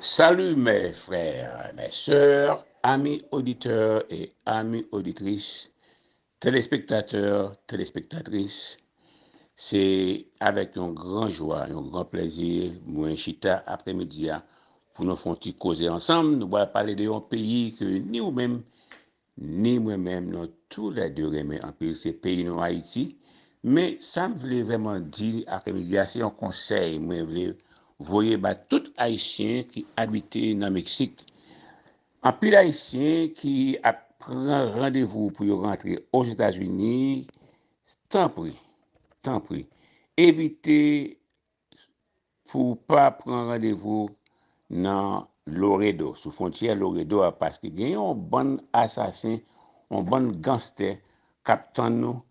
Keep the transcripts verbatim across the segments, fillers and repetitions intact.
Salut mes frères, mes sœurs, amis auditeurs et amis auditrices, téléspectateurs, téléspectatrices. Se avèk yon gran jwa, yon gran plèzi, mwen chita aprèmidi a pou nou fè yon ti koze ansanm. Nou pral pale de yon peyi ke ni ou menm, ni mwen menm, nou toulède renmen anpil, se peyi nou Ayiti. Men sa m vle vrèman di aprèmidi a, se yon konsèy mwen vle voye ba tout Ayisyen ki abite nan Meksik. Anpil Ayisyen ki ap pran randevou pou yo rantre Ozetazini, tanpri, tanpri, evite pou w pa pran randevou nan Loredo, sou fwontyè Loredo a, paske gen yon bann asasen, yon bann ganstè k ap tann nou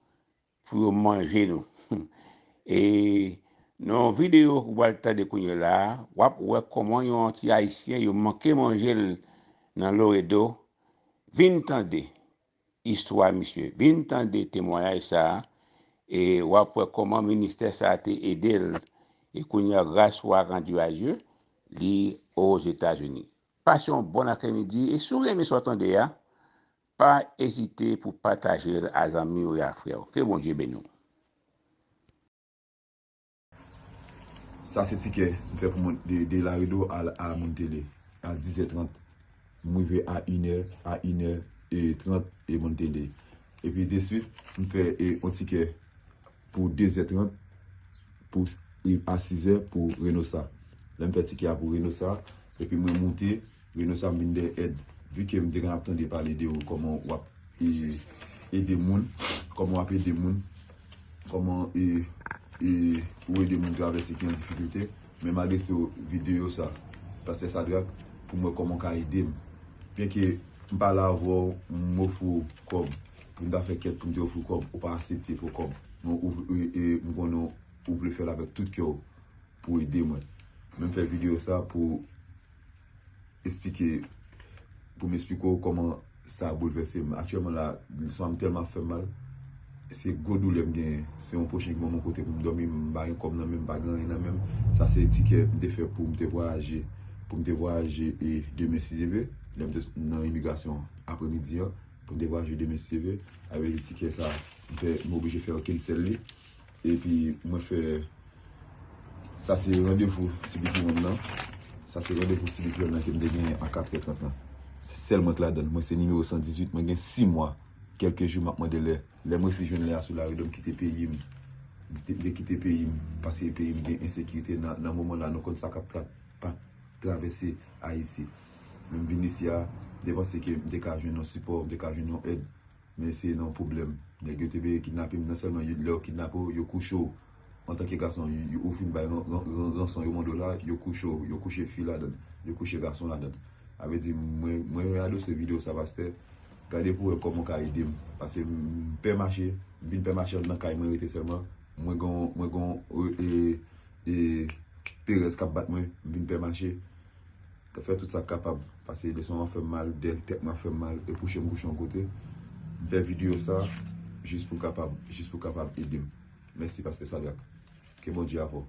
pou yo manje nou. E nan yon videyo ke w pral tande kounye la a, w ap wè kòman yon ti Ayisyen yo manke manje l nan Loredo. Vin tande istwa misye. Vin tande temwayaj sa a, e w ap wè kòman ministè sa a te ede l, e kounye a, grâce soit rendue à Dieu, li Ozetazini. Pase yon bòn aprèmidi, e si w renmen sa w tande a, pa ezite pou pataje l a zanmi w e a frè w. Ke Bondye beni w. Sa se tikè m fè pou mwen de, de Laredo al a Montelhir a dizè trant. M rive a inè, a inè e trant e Montelhir. Epi deswit, m fè e, yon tikè pou dezè trant, pou s- e, a sizè pou Reynosa. Lè m fè tikè a pou Reynosa, epi mwen moute, Reynosa m vin dèyè Èd. Vi ke m te konn ap tande pale de ou, kòman w ap e, ede moun, kòman w ap ede moun, kòman e, e, ou ede moun travèse ki an difikilte. Men malgre se videyo sa, Pastè Sadrak, pou m wè kòman w ka ede m. Byenke m pale avè w, m ofri w kòb, pou m ta fè kèt pou m te ofri w kòb, ou pa aksepte pou kòb. Men ou, e, e, m konnen ou vle fè l avèk tout kè w pou ede mwen. Men m fè videyo sa pou eksplike, pou m eksplike w kòman sa boulvèse m. Aktyèlman la, leson an tèlman ap fè m mal. Se gwo doulè m genyen. Se yon pwochen ki ban m yon kote pou m dòmi, m pa gen kòb nan men m, m pa gen anyen nan men m. Sa se tikè m te fè pou m te vwayaje, pou m te vwayaje e demen si Dye vle, lè m te nan imigrasyon an, aprèmidi an, pou m te vwayaje demen si Dye vle. Avèk tikè sa, m fè, m oblije fè yo cancel li. Epi mwen fè, sa se randevou C B P One nan. Sa se randevou C B P One nan ke m te genyen a katrè trant lan. Se sèl mwen k ladan l. Mwen se nimewo san dizuit, mwen gen sis mwa, kèlke jou m ap mande lè. Lè m resi jwenn lè a sou Laredo, m kite peyi m. M te, m te kite peyi m, paske peyi m gen ensekirite nan, nan moman la, nou konn sa k ap tra, pa travèse Ayiti. Men m vin isi a, m te panse ke m te ka jwenn yon sipò, m te ka jwenn yon èd. Men se nan pwoblèm. Nèg yo te veye kidnape m, non sèlman yo, lè yo kidnape w, yo kouche w. Antanke gason, yo, yo, ou fin bay ran-, ran-, ran-, ranson, yo mande w la, yo kouche w, yo kouche fi ladan l, yo kouche gason ladan l. Sa vle di, mwen, mwen adose videyo sa, pastè. Gade pou w wè kòman w ka ede m. Paske m pè mache, m vin pè mache anndan kay mwen rete sèlman. Mwen gon, mwen gon, e, e, e, perèz k ap bat mwen, m vin pè mache. Fè tout sa k kapab, paske leson an fè m mal, dèyè tèt mwen ap fè m mal, e kouche m kouche yon kote. M fè videyo sa, jis pou kapab, jis pou kapab ede m. Mèsi, Pastè Sadrak. Ke Bondye avè w.